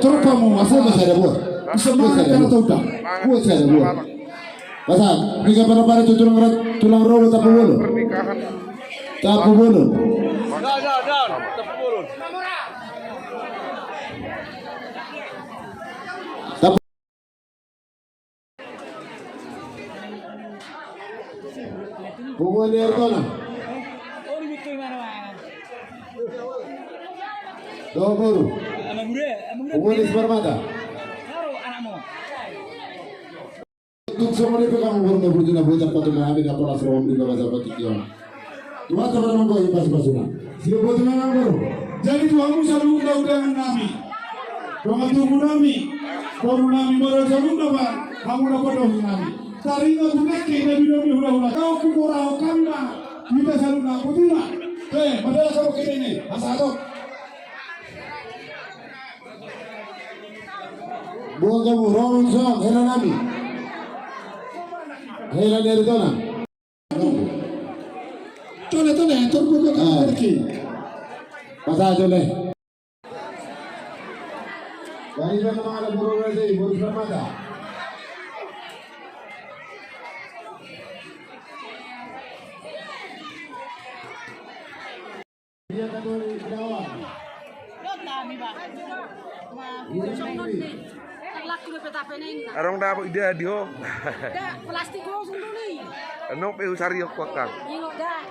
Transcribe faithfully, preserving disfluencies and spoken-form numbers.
Terpamu, asal masih ada buah. Semangat karena tahu dah. Buah masih ada buah. Masa, mereka pada-pada tu tulang rat-, tulang rolo tapu bolon. Tapu bolon. Tapu. Punguan ni Ertona. Dohot boru. Punguan ni Simarmata. Tung songon i pe hamu boru na burju na bojang, patunami na pola srohom di bagasan partingkian. Tuhanta ma na manggohi pasupasuna. Siap botima na boru. Jadi tu hamu saluhutna undangan nami, dongan tubu nami, boru nami, modal saluhutna ma hamu na podohi nami. Taringot tu nangkin na binomi hulahula, na huborahon hami ma hita saluhutna, botima. He, madala saboke dene asa hatop. Buang gabu, ro ma song, hela nami. Hela ni Ertona. Tole, tole, tole, tole. Pasa, tole. Dari mana ada boru lagi, boru Simarmata. Adong dapot ida di ho. Plastik ho sunduli. Anong pe usari ho kuakang. Ingot da.